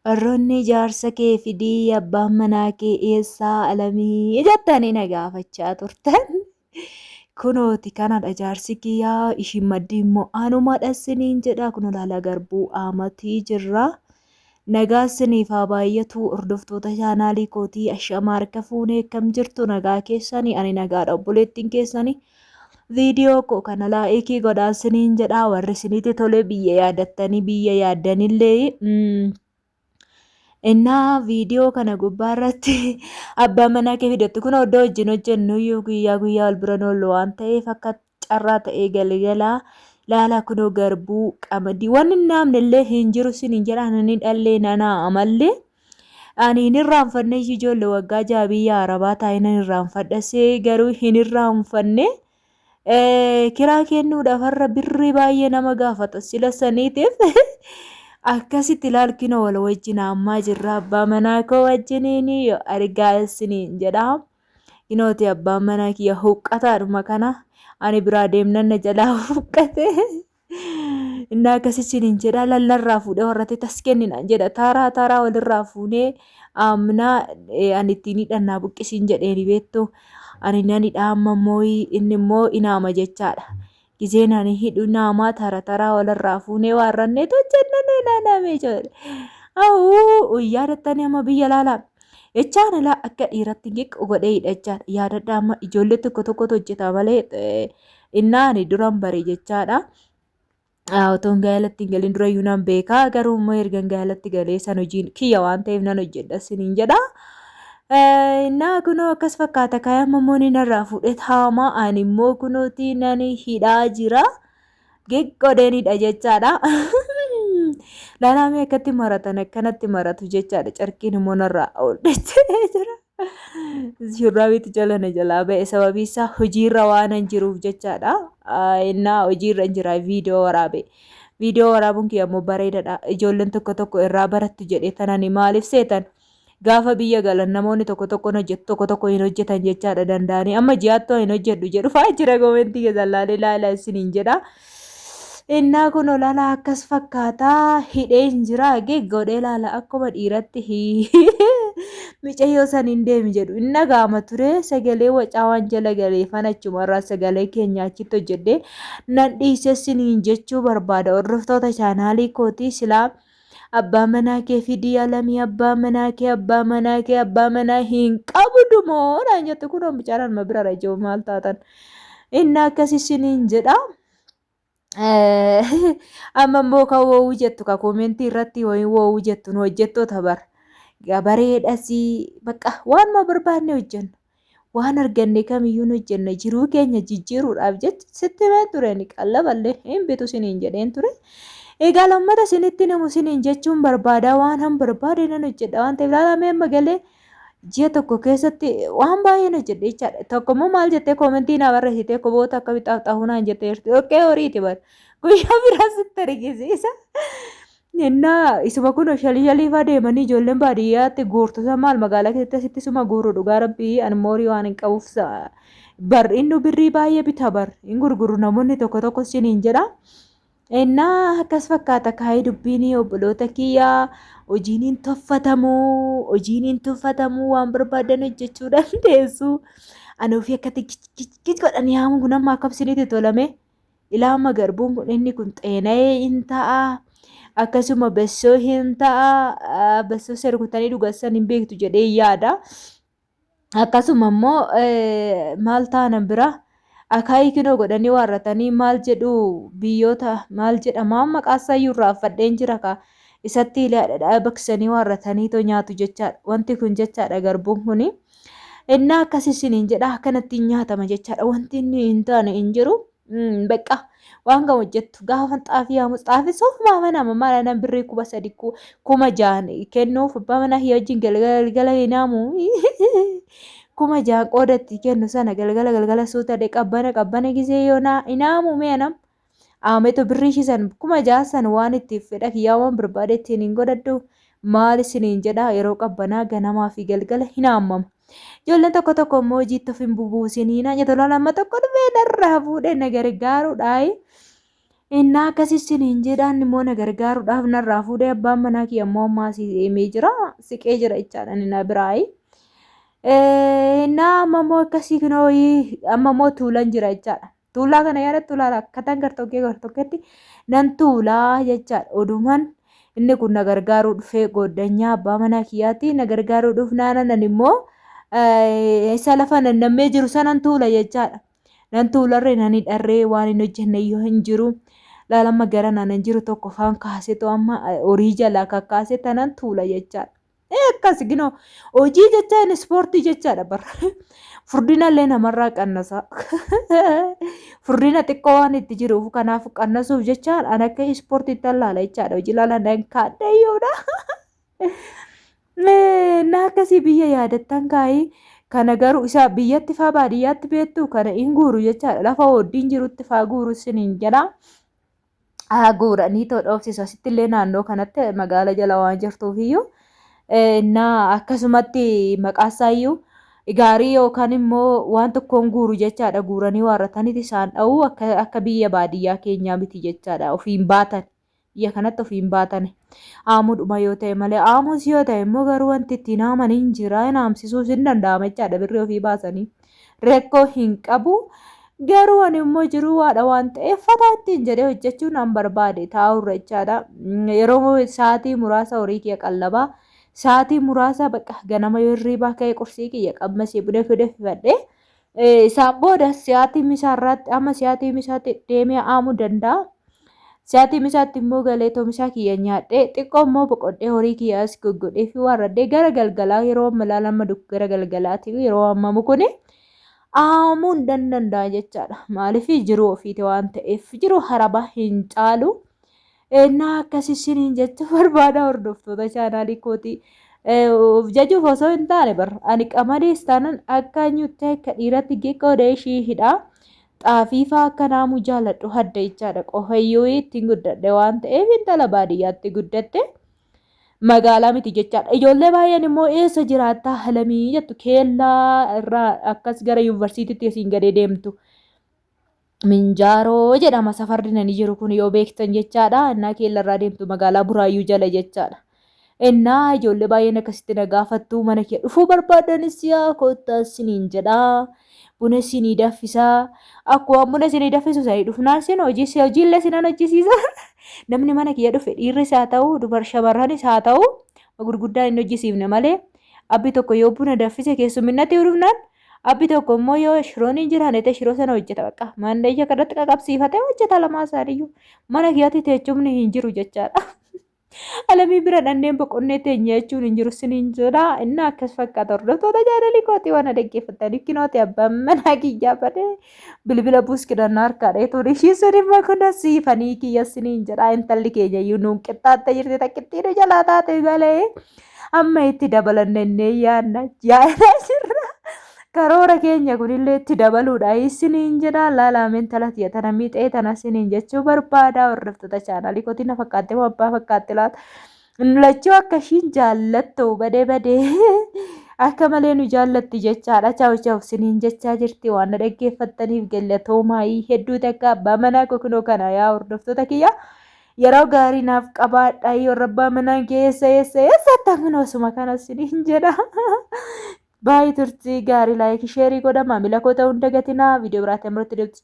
Warroonni jaarsa kee fidii abbaan manaa kee eessaa alamii jettanii na gaafachaa turtan. Kunooti kanadha jaarsi kiyyaa ishiin maddii immoo anumadha siniin jedha kun olaala garbuu aamatii jirra. Nagaa siniif haa baay'atu hordoftoota chaanaalii kootii ashamaa harka fuunee akkam jirtu nagaa keessanii ani nagaadha obboleettiin keessanii. Viidiyoo koo kana laayikii godhaa siniin jedhaa warri isinitti tole biyya yaadattanii biyya yaaddanillee innaa viidiyoo kana gubbaa irratti abbaa manaa kee fidattu kun oddoo wajjin hojjennu iyyuu guyyaa guyyaa wal bira oollu waan ta'eef akka carraa ta'ee galgalaa laala kunoo garbuu qamadii waan hin naamne illee hin jiru siniin jedhaa nani dhallee nanaa amallee. Ani hin irraanfanne ijoollee waggaa 6 biyya Arabaa taa'ee nan irraanfadha see garuu hin irraanfanne. Kiraa kennuudhaaf har'a birrii baay'ee nama gaafata sila saniitiif akkasitti ilaalkina wal wajjin ammaa jirra abbaa manaa koo wajjiniin yoo argaa isiniin jedha. Kinooti abbaan manaa kiyya huqqataadhuma kana ani biraa deemnan na jalaa huqqate. Innaa akkas isiniin jedha lallarraa fuudhee warratti tas kenninaan jedha taraa taraa walirraa fuunee amnaa ani ittiin hidhannaa buqqisiin jedheeni beektu ani nan hidha amma immoo inni immoo inaama jechaadha. Gizeen ani hidhu naamaa tara taraa walirraa fuunee waarrannee hojjennanee naanamee jedhe. Awuu yaadattanii amma biyya laalaa. Jechaan ilaa akka dhiiratti giqqu godhee hidha jechaadha. Yaadadha amma ijoollee tokko tokkotu hojjeta malee Innaa ani duran bare jechaadha. Otoon gaa'elatti hin galin durayyuu nan beeka. Garuu immoo ergan gaa'elatti galee san hojiin kiyya waan ta'eef nan hojjedha isiniin jedha. Innaa kunoo akkas fakkaata kaayamma immoo ni narraa fuudhee taama ani immoo kunooti nan hidhaa jira. Geggodheen hidha jechaadha. Laalaamee akkatti maratan akkanatti maratu jechaadha. Carqiin immoo narraa ol dacha'ee jira. Shurraabiitu jala na jalaa ba'e sababii isaa hojiirra waanan jiruuf jechaadha. Innaa hojiirra hin jira viidiyoo waraabe. Viidiyoo waraabuun kiyya immoo bareedaadha. Ijoolleen tokko tokko irraa barattu jedhee tanani maaliif seetan? Gaafa biyya galan namoonni tokko tokko hin hojjetu tokko tokko hin hojjetan jechaadha danda'anii. Amma ji'aattoo hin hojjedhu jedhu fa'aa jira koomentii keessan laalee laalaa isiniin jedha. Innaa kun olaanaa akkas fakkaata hidheen jira godhee laala akkuma dhiiratti micayyoo san hin deemi jedhu hin dhaga'ama ture sagalee wacaa waan jala galeefan achumarraa sagalee keenya achitti hojjedhe nan dhiise siniin jechuu barbaada hordoftoota chaanaalii kootii silaa abbaa manaa kee fidii alamii abbaa manaa kee abbaa manaa kee abbaa manaa hin qabdu moo naan jettu kunoo mucaan anuma bira rajoo maal taatan inni akkasi siniin jedha. Amma immoo kan woowuu jettu ka koomentii irratti wayii woowuu jettu nu hojjettoota bar gabareedhasii bakka waanuma barbaanne hojjenna. Waan arganne kamiyyuu nu hojjenna jiruu keenya jijjiiruudhaaf jecha sitti himeen ture ni qallaballee hin bitu siniin jedheen ture. Egaa lammata sinitti himu siniin jechuun barbaada waan han barbaade nan hojjedha waan ta'eef ilaalamee amma galee ji'a tokko keessatti waan baay'een hojjedhe jechaadha. Tokko immoo maal jettee koomentii naa barreessitee koboota akka bixaaf naan jettee jirti. Dhoqqee horiiti bar. Guyyaa biraa sitti argisiisa. Innaa isuma kun shalii shalii fa'aa deemanii ijoolleen baadiyyaatti guurtu san maal magaalaa keessatti asitti isuma guuru dhugaa rabbii ani moorii waan hin qabuuf bar inni birrii baay'ee bita bar hin gurguru namoonni tokko tokko siniin jedha. Ennaa akkas fakkaata kaayee dubbiin obboloota kiyyaa hojiin hin tuffatamu hojiin hin tuffatamu waan barbaadan hojjechuu dandeessu. Ani ofii akkatti kic godhanii haamuun kun amma akkam isinitti tolame. Ilaa amma garbuun kun inni kun xeena'ee hin ta'a. Akkasuma bessoo hin ta'a. Bessoo serkutanii dhugassan hin beektu jedhee yaada. Akkasuma immoo maal taanan bira akaayii kinoo godhanii waarratanii maal jedhu biyyoota maal jedhama amma maqaa irraa fadheen jira kaa isatti dhadhaa baqsanii waarratanii too nyaatu jechaadha. Wanti kun jechaadha garbuun kuni. Innaa akkas isiniin jedha akkanatti nyaatama jechaadha. Wanti inni hin taane hin jiru. Beqqa waan kan hojjettu gaafa xaafii haamu xaafii sofumaa mana maala nan birrii 3000 6,000 kennuuf abbaa manaa kiyya wajjin galgala galgala hin haamu 6,000 qooda itti kennu sana galgala galgala suuta dhe qabbana qabbana gisee yoo naa hin haamu mee anam aameto birrii ishii san 6,000 san waan itti fedha kiyyaa waan barbaade ittiin hin godhadhu maal isiniin jedha yeroo qabbanaa ganamaa fi galgala hin haammama. Ijoolleen tokko tokko immoo hojiitti of hin bubuusinii naan jettu lola amma tokko dhufee narraa fuudhee na gargaaruudhaayi. Innaa akkasii isiniin jedhaan immoo na gargaaruudhaaf narraa fuudhee abbaan manaa kiyya immoo ammaa asii deemee jira siqee jira jechaadha inni na biraayi. Innaa amma immoo akkasii kunoo amma immoo tuulan jira jechaadha. Tuulaa kana yaadattu laala akkataan gartokkee gartokkeetti nan tuulaa jechaadha. Oduman inni kun na gargaaruu dhufee gooddanyaa abbaa manaa kiyyaatti na gargaaruu dhufnaan immoo isa lafa nannammee jiru sanan tuula jechaadha. Nan tuularree nan hidharree waan hin hojjenne iyyuu hin jiru. Laala amma gara naan jiru tokko faan kaasetu amma horii jalaa kakkaase tanan tuula jechaadha. Akkas ginoo hojii jecha inni ispoortii jechaadha bara. Furdina illee namarraa qannasa. Furdina xiqqoo waan itti jiruuf kanaaf qannasuuf jecha an akka ispoortiitti allaala jechaadha. Hojii laala nan kaadhayyuudha. Na akkasii biyya yaadattan kaayii kana garuu isa biyyatti faa baadiyyaatti beektu kana hin guuru jechaadha. Lafa hooddiin jirutti faa guuru isiniin jedha. Haa guuranii too dhoofsisu asitti illee naannoo kanatti magaala jala waan jirtuuf iyyuu na akkasumatti maqaasaa iyyuu gaarii yookaan immoo waan tokkoon guuru jechaadha. Guuranii waarrataniiti isaan dha'uu akka biyya baadiyyaa keenyaa miti jechaadha. Ofiin baatan. Biyya kanatti ofiin baatani. Aamuudhuma yoo ta'e malee aamuus yoo ta'e immoo garuu wanti ittiin aaman hin jira hin aamsisuus hin danda'ama jechaadha birrii ofii baasanii. Rakkoo hin qabu. Garuu ani immoo jiruu haadha waan ta'eef fataa ittiin jedhee hojjechuu nan barbaade taa'urra jechaadha. Yeroo sa'aatii muraasa horii kiyya qallabaa sa'aatii muraasa bakka ganama yoo hirriibaa ka'e qursii kiyya qammasee buna fidee isaan booda sa'aatii misaarraatti amma sa'aatii misaatti deemee aamuu danda'a. Sa'aatii misaatti immoo galee toomisaa kiyya nyaadhee xiqqoo immoo boqodhee horii kiyya as goggodhee fi waarradhee gara galgalaa yeroo amma ilaalama gara galgalaati yeroo ammamu kuni aamuun dan danda'a jechaadha. Maaliif jiruu ofiiti waan ta'eef jiruu harabaa hin caalu. Ennaa akkas isiniin jechuu barbaada hordoftoota chaanaalii kootii. Of jajuuf osoo hin taane bar ani qamadiis taanan akka nyuttee akka dhiiratti geqqoo ishii hidhaa. Xaafii faa akka naamuu jaaladhu hadda jechaadha. Qofayyuu ittiin guddadhe waan ta'eef intala baadiyyaatti guddatte magaalaa miti jechaadha. Ijoollee baay'een immoo eessa jiraattaa halamii jettu keellaa irraa akkas gara yuunivarsiitiitti asiin gadee deemtu. Minjaaroo jedhama safarri nani jiru kun yoo beektan jechaadha. Innaa keellarraa deemtu magaalaa Buraayyuu jala jechaadha. Innaa ijoollee baay'een akkasitti na gaafattu mana kee dhufuu barbaadanis yaa kottaa siniin jedha. Buna sinii daffisaa. Akkuma buna sinii daffisu sanii dhufnaan sin hojii hojiillee sinan hojjisiisa. Namni mana kiyya dhufe dhiirris haa ta'u dubar shamarranis haa ta'u gurguddaa hin hojjisiifne malee abbi tokko yoo buna daffise keessumminnatti dhufnaan Abbi tokko immoo yoo shiroon hin jiraanne ta'e shiroo sana hojjeta bakka. Mandayya kanatti qaqabsiifatee hojjeta lamaa isaaniiyyuu. Mana kiyyatti teechumni hin jiru jechaadha. Alamii bira dhanneen boqonnee teenya jechuun hin jiru siniin jedha. Inni akkas fakkaata hordoftoota jaalalii kootii waan dhaggeeffattaniif kinooti abbaan manaa kiyyaa badee bilbila buuskidhan harkaa dheetuun ishii sun immoo kuna siifanii kiyya siniin jedha. Intalli keenya iyyuu nuun qixxaattee jirti takkittii nu jalaa taate malee. Amma itti dabalanna innee yaadna yaadaa jirra. Karoora keenya kunillee itti dabaluudha. Isiniin jedha laalaa intala tiyya tana miixee tana isiniin jechuu barbaada. Hordoftoota chaanaalii kootii na fakkaatte moo abbaa fakkaatte laata? Lachuu akka ishiin jaallattu badee badee akka malee nu jaallatti jechaadha. Chaawu chaawu isiniin jechaa jirti waan na dhaggeeffattaniif galatoomaa hedduu takka abbaa manaa koo kunoo kana yaa hordoftoota kiyya. Yeroo gaarii naaf qabaadhaa warra abbaa manaa keessa eessa eessatti kun osuma kana isiniin jedha. Baay'ee turtii gaarii laayikii sheerii godha maamila koo ta'uu hin dagatinaa viidiyoo biraatiin biratti deebitu.